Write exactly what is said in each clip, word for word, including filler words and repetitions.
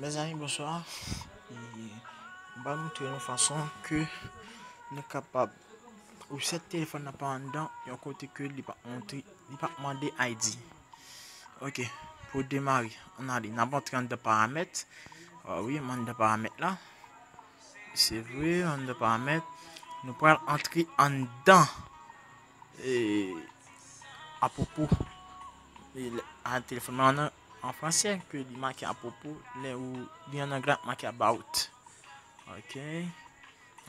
Mezanmi, bonswa. E, m pral montre nou fason ke nou kapab resèt telefòn nan pa anndan, yon kote ke li pa montre, li pa mande I D. Ok, pou demare, ann ale. N ap antre anndan paramèt. Ah wi, m anndan paramèt la. Se vre, anndan paramèt. Nou pral antre anndan, e, apwopo, e, a telefòn nan an, an fransè, ke li make apwopo, lè ou li an anglè, ap make about. Ok.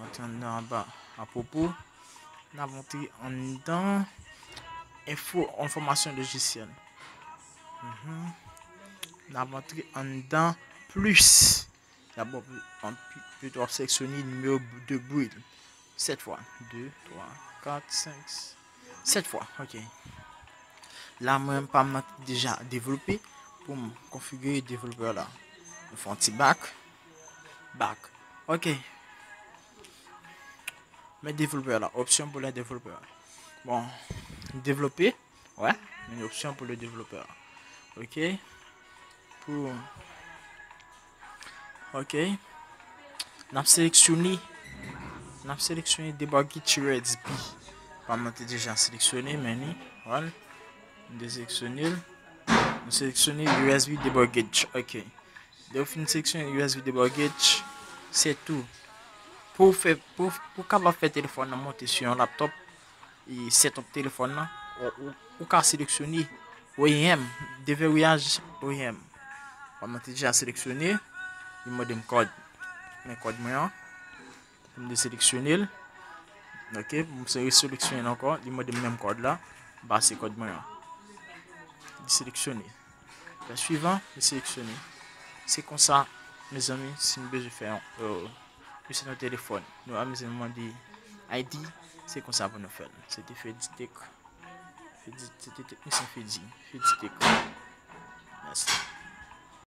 Antre anndan anba apwopo. N ap antre anndan enfo, enfòmasyon lojisyèl. Mhm. N ap antre anndan plis. Dabò, pi-, pi-, pito w ap seleksyone nimewo de bri. Sèt fwa. De, twa, kat, senk, sèt fwa. Ok. La, mwen, pa m nan deja devlope. Pou m konfigire devlopè la, nou fè yon ti back. Back. Ok. Men devlopè la, opsyon pou lè devlopè. Bon, devlope. Wè, men opsyon pou lè devlopè. Ok. Pou, ok. N ap seleksyone, n ap seleksyone debug U S B. Pa m nan te deja seleksyone, men ni, wè. M te seleksyone l. M seleksyone U S B debug. Ok. Lè w fin seleksyone U S B debug, se tou. Pou w fè, pou, pou w kapab fè telefòn nan monte sou yon laptop, e setup telefòn nan, ou, ou, ou ka seleksyone O E M, deverrouillage O E M. Kòm mwen te deja seleksyone, li mande m kòd. Men kòd mwen an, m deseleksyone l. Ok, m se reseleksyone l ankò, li mande m menm kòd la, m pase kòd mwen an. Li seleksyone. Fè swivan, li seleksyone. Se konsa, mezanmi, si nou bezwen fè yon, euh, Misye nan telefòn. Nou amize nou mande I D, se konsa pou nou fè l. Se te Feditek. Fedi-, se te teknisyen Fedi. Feditek. Mèsi.